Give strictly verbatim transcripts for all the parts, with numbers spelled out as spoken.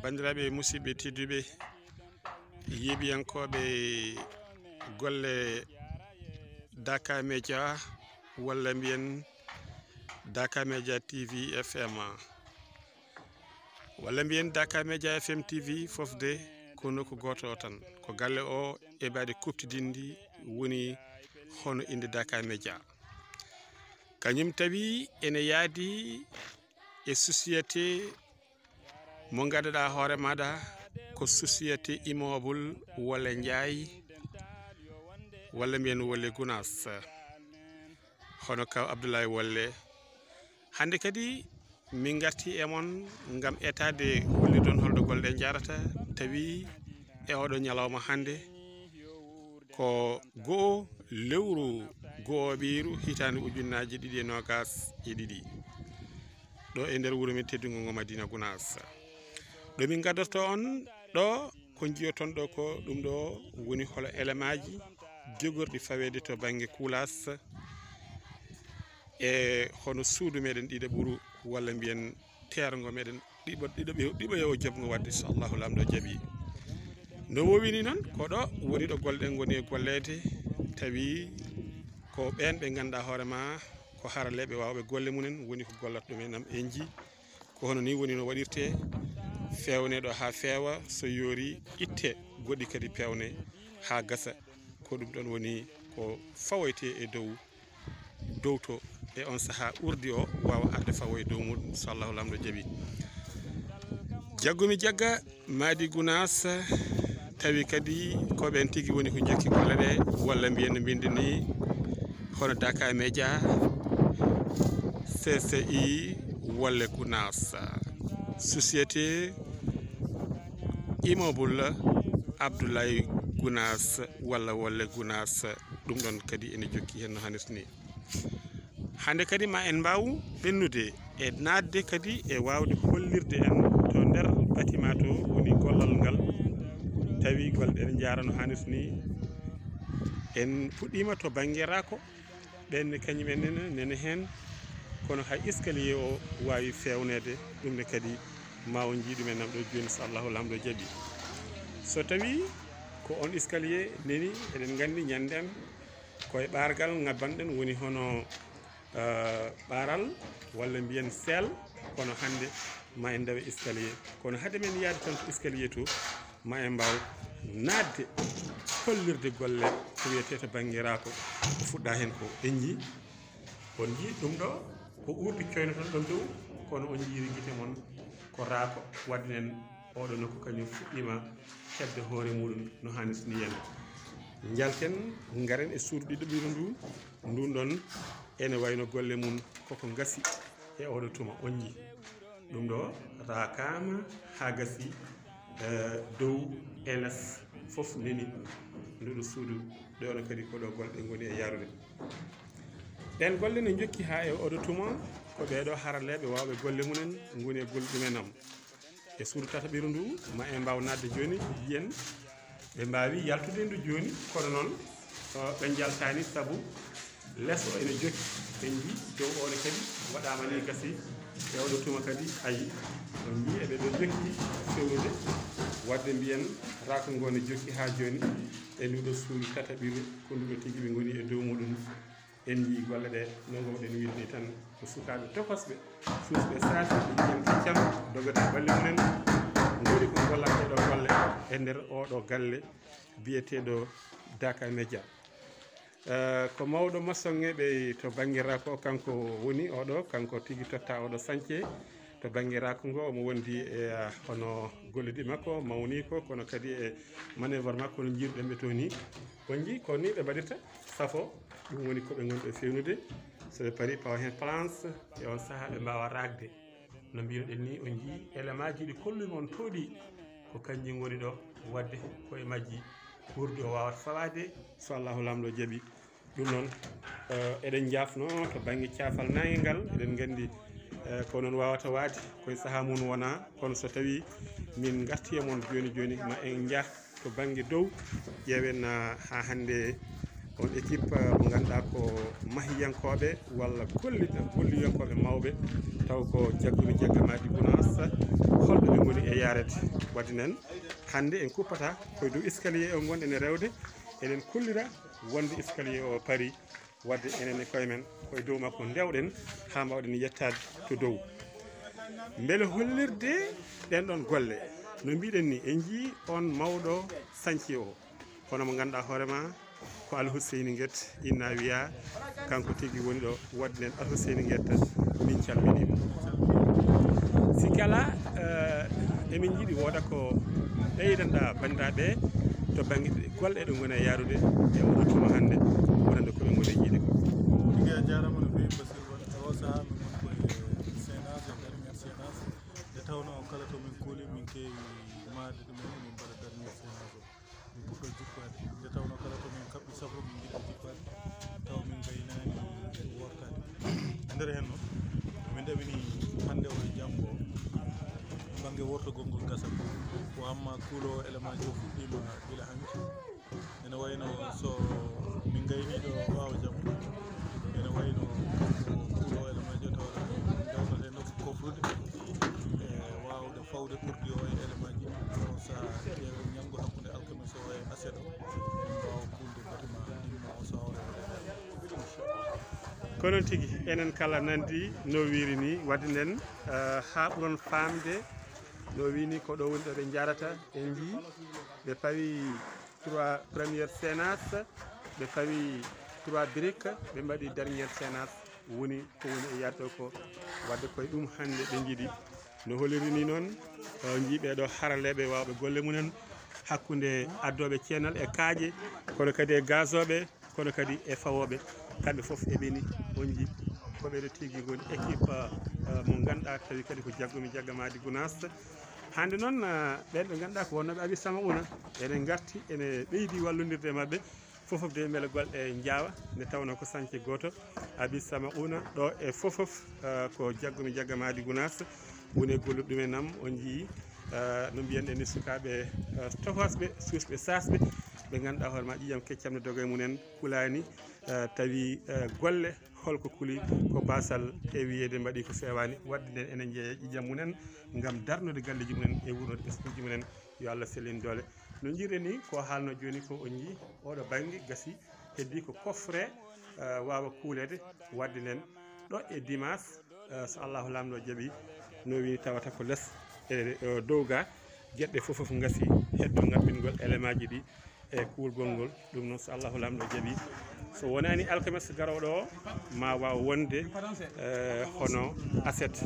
Banndiraaɓe musidɓe tedduɓe, yeeɓiyankooɓe golle Daka Media, walla mbiyen Daka Media T V F M, walla mbiyen Daka Media F M T V, fof de ko nokku gooto o tan. Ko galle o e mbaadi kuɓtidinndi woni hono innde Daka Media. Kañum tawi ene yaadi e société mo ngannduɗaa hoore maaɗa ko société immeuble Wolle Njaay, walla mbiyen Wolle Gunaas, hono kaw Abdoulaye Wolle. Hannde kadi min ngarti e mon ngam etaade hollirde on holɗo golle ɗe njaarata, tawi e oɗo ñalawma hannde ko go'o lewru go'oɓiiru hitaande ujunnaaji ɗiɗi e noogas e ɗiɗi, ɗo e nder wuro men teddungo ngo Madina Gunaas. Ɗo min ngaddoto on ɗo, ko njiyoton ɗo ko ɗum ɗo woni holo elemaaji jogorɗi faweede to bannge kulas, e hono suudu meɗen ɗiɗo ɓuru, walla mbiyen teerngo meɗen ɗiɗo, ɗiɗo ɓe, ɗiɗo e o jaɓngo waɗde, so Allahu Laamɗo jaɓi. No woowini noon, ko ɗo woni ɗo golle ɗen ngoni e golleede, tawi ko ɓeen ɓe ngannduɗaa hoore ma ko haraleeɓe waawɓe golle mumen, woni ko gollata ɗum en am en nji. Ko hono ni woni no waɗirte, feewne ɗo haa feewa, so yoori itte, goɗɗi kadi peewne haa gasa. Ko ɗum ɗon woni ko fawoyte e dow, dowto e on sahaa urdi o waawa arde fawo e dow muɗum, so Allahu Laamɗo jaɓi. Jaggumi jagga Madi Gunaas, tawi kadi ko ɓen tigi woni ko jokki golle ɗe, walla mbiyen no mbiɗen ni, hono Daka Media, C C I, Wolle Gunaas, société immeuble Abdoulaye Gunaas walla Wolle Gunaas, ɗum ɗon kadi ene jokki heen no hanirta ni. Hannde kadi ma en mbaaw ɓennude e naatde kadi e waawde hollirde en to nder bâtiment to woni gollal ngal, tawi golle ɗe ene njaara no hanirta ni. En puɗɗiima to bannge raako, ɓen kañum en nene, nene heen, kono hay escalier o waawi feewneede, ɗum ne kadi ma on njii ɗum en am ɗo jooni, so Allahu Laamɗo jaɓi. So tawi ko on escalier neni, eɗen nganndi ñande am ko e ɓaargal ngabbanɗen, woni hono, eh, ɓaaral walla mbiyen seel, kono hannde ma en ndawe escalier. Kono hade men yaade tan to escalier to, ma en mbaaw naatde hollirde golle ko wiyetee to bannge raako, ko fuɗɗa heen ko. En njii, on njii ɗum ɗo ko urdi coynoton ɗon dow, kono on njiiri gite mon ko raako, waɗde nen oɗo nokku kañum fuɗɗiima heɓde hoore muɗum no hanirta ni. Yen njalten, ngaren e suudu ɗiɗo ɓiru ndu, ndun ɗon ene wayno golle mum koko ngasi e oɗo tuma. On njii ɗum ɗo raakaama haa gasi, eh, dow e les fof neni. Nduɗo suudu ɗo no kadi ko ɗo golle ɗe ngoni e yarude. Ɗen golle ne jokki haa e oɗo tuma, ko ɓeeɗo haraleeɓe waawɓe golle mumen ngoni e golle ɗumen am. E suudu tataɓiru ndu, ma en mbaaw naatde jooni, yiyen ɓe mbaawi yaltude ndu jooni, kono noon, o, ɓe njaltaani sabu les o ene jokki. En njii dow o ne kadi waɗaama ni gasi, e oɗo tuma kadi ayi. On njii eɓe ɗo jokki fewnude, waɗde mbiyen raaka ngo ne jokki haa jooni e nduɗo suudu tataɓiru, ko nduɗo tigi ɓe ngoni e dow muɗum. En njii golle ɗe, no ngowɗen wiide ni tan, ko sukaaɓe tokosɓe, suusɓe saati, ɓe njiyam keccam, dogata golle mumen, ngoni ko gollata ɗeɗo golle e nder oɗo galle biyeteeɗo Daka Media. Eh, ko mawɗo masoŋeeɓe to bannge raako, kanko woni oɗo, kanko tigi totta oɗo sance to bannge raako ngo, omo wondi e, ah, hono gollidiiɓe makko mawni ko, kono kadi e manœuvre makko no njiiruɗen ɓe to ni. On njii ko ni ɓe mbaɗirta safo, ɗum woni ko ɓe ngonɗo e fewnude. So ɓe pari pawa heen planche, e on sahaa ɓe mbaawa raakde. No mbiruɗen ni, on njii élément ji ɗi kollumi on to ɗi, ko kanji ngoni ɗo, waɗde ko e majji urdi o waawata fawaade, so Allahu Laamɗo jaɓi. Ɗum noon, eh, eɗen njaafno to bannge caafal naange ngal, eɗen nganndi, eh, ko noon waawata waade, koye sahaa mum wona, kono so tawi min ngarti e mon jooni jooni, ma en njah to bannge dow, ƴeewen, ah, haa hannde On équipe, eh, mo ngannduɗaa ko mahiyankooɓe walla golliɗo, golliyankooɓe mawɓe, taw ko jaggumi jaggamaji Gunaas, holɗo ɓe ngoni e yaarede. Wadde nen, hannde en kuppata koye dow escalier o ngonɗen e rewde, eɗen kollira wonde escalier o paari, wadde enen e koye men koye dow makko ndewɗen haa mbawɗen yettaade to dow. Mbele hollirde ɗen ɗon golle, no mbiɗen ni, en njii on mawɗo sañci o, kono mo ngannduɗaa hoore ma ko Alhuseyni Nget, inna wiya, kanko tigi woni ɗo, wadde nen Alhuseyni Nget, min calminii mo. Si kala, eh, emin njiɗi wooda ko ɓeydanɗaa banndiraaɓe to bannge golle ɗe ngoni e yaarude e oɗo tuma hannde, wonande ko ɓe ngoni e yiide ko. Tigi a jaaraama no feewi, Basiir Ba. E oo sahaa, min ngoni ko e séance, e dernière séance. Nde tawnoo kala to min kuuli, min keewi mahde ɗumen, min mbaɗa dernière séance o. Min puɗɗoo jippaade. Nde tawnoo kala to min kaɓɓi safro, min njiɗi jippaade, taw min ngaynaani wortaade. E nder heen noon, min ɗaɓɓini hannde o e janngo, bannge wortogol ngol gasa. Ko amma kuulo o élément ji o fuɗɗiima gila hanki. Ene wayno so min ngaynii ɗo ɓaawo janngo, ene wayno kuulo o élément ji o tawata ndewtata e nokku kofrude e waawde fawde produit o e élément ji. O sahaa ƴeewen ñanngo hakkunde alkamisa o e aset o, min mbaawa kuulde bâtiment ndimmo o so hawre. Ko noon tigi, enen kala nandi no wiiri ni, wadde nden, eh, haa ɓuron faamde no wiini ko ɗo woni ɗo ɓe njarata. En njii ɓe pawi trois première séance, ɓe pawi trois briques, ɓe mbaɗi dernière séance, woni ko woni e yaade ɗo ko. Wadde koye ɗum hannde ɓe njiɗi. No holliri ni noon, eh, njii ɓee ɗo haraleeɓe waawɓe golle mumen hakkunde addooɓe ceenal e kaaƴe, kono kadi e gazooɓe, kono kadi e fawooɓe. Kamɓe fof eɓe ni, on njii ko ɓeeɗo tigi ngoni équipe, eh, mo ngannduɗaa tawi kadi ko jaggumi jaggamaji Gunaas. Hannde noon, eh, ɓeen ɓe ngannduɗaa ko wonnooɓe Abi Samauna, ene ngarti, ene ɓeydi wallondirde e maɓɓe. Fofof de mbele golle njaawa, nde tawnoo ko sañce gooto. Abi Samauna ɗo e fofof, eh, ko jaggumi jaggamaji Gunaas, woni e gollude ɗumen nam, on njii, eh, no mbiyanɗen ni sukaaɓe, eh, tokosɓe, suusɓe, saasɓe, ɓe ngannduɗaa hoore ma ƴiiƴam keccam ne doga e mumen kulaani, eh, tawi, eh, golle holko kuli ko baasal e wiyeede mbaɗi ko feewaani. Wadde nden enen njeeya ƴiiƴam mumen ngam darnude galleeji mumen e wuurnude ɓesnguuji mumen. Yo Allah sellin doole. No njiiren ni ko haalno jooni ko, on njii oɗo bannge gasi, heddi ko coffret, eh, waawa kuuleede. Wadde nden ɗo e dimanche, eh, so Allahu Laamɗo jaɓi, no wiini tawata ko les e, e dow ga, geɗe fof fof ngasi, heddo ngabbingol élément ji ɗi e kuulgol ngol. Ɗum noon, so Allahu Laamɗo jaɓi, so wonaani alkames garooɗo o, ma waaw wonde, eh, hono aset,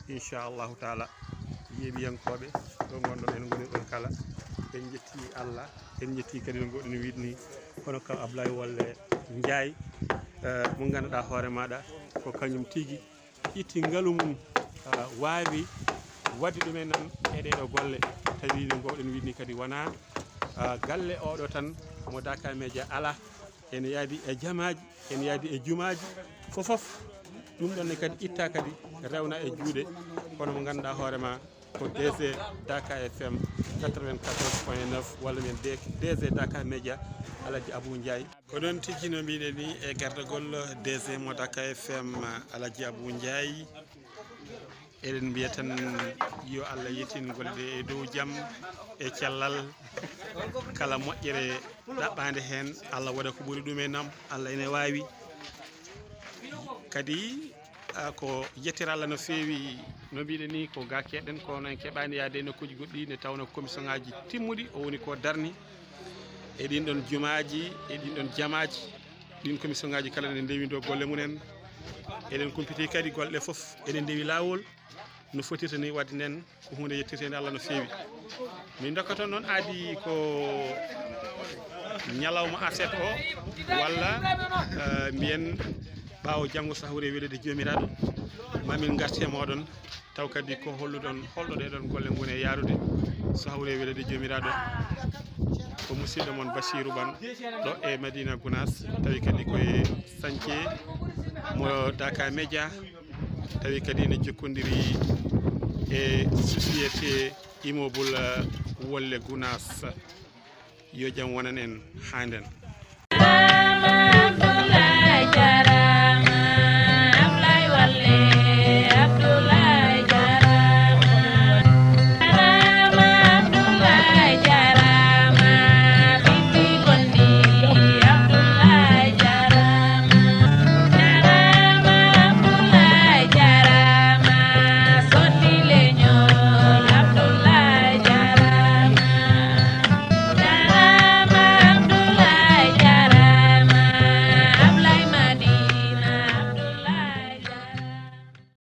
inchallahu taala. Yeeɓiyankooɓe, ɗo ngonɗon en ngoni ɗon kala, en njetti Allah, en njetti kadi no ngoɗen wiɗni, hono ka Ablaye Wolle Ndiaye, eh, mo ngannduɗaa hoore maaɗa ko kañum tigi itti ngalu mum, ah, waawi waɗde ɗum en nan e ɗee ɗoo golle. Tawi no ngoɗen wiɗni kadi wonaa, ah, galle oɗo tan mo Daka Media ala, ene yaadi e jamaaji, ene yaadi e jumaaji, fofof. Ɗum ɗon ne kadi itta kadi rewna e juuɗe, kono mo ngannduɗaa hoore ma ko D G Daka F M quatre-vingt-quatorze point neuf, walla mbiyen D-, D G Daka Media, Alaji Abou Ndiaye. Ko noon tigi no mbiɗen ni e gardagol D G mo Daka F M, Alaji Abou Ndiaye. Eɗen mbiya tan yo Allah yettin golle ɗe e dow jam e cellal. Kala moƴƴere ɗaɓɓaande heen, Allah waɗa ko ɓuri ɗum e nam. Allah ene waawi. Kadi, ah, ko yettere Allah no feewi. No mbiɗen ni, ko ga keɗen, kono en keɓaani yaade e nokkuuji goɗɗi, nde tawnoo commission ŋaaji timmuɗi, o woni ko darni e ɗin ɗon jumaaji, e ɗin ɗon jamaaji. Ɗin commission ŋaaji kala ne ndewi ɗo golle mumen. Eɗen kumpiti kadi golle ɗe fof, ene ndewi laawol no fotirta ni. Wadde nden ko huunde yettirteende Allah no feewi. Min ndokkaton noon aadi ko ñalawma aset o, walla, eh, mbiyen ɓaawo janngo, so hawri e weleede Joomiraaɗo, ma min ngarti e mooɗon, taw kadi ko holluɗon, holɗo ɗee ɗon golle ngoni e yaarude, so hawri e weleede Joomiraaɗo. Ko musidɗo mon Basiiru Ɓan, ɗo e Madina Gunaas, tawi kadi ko e sañce mo Daka Media, tawi kadi ne jokkondiri e société immeuble Wolle Gunaas. Yo jam wonan en haa nden.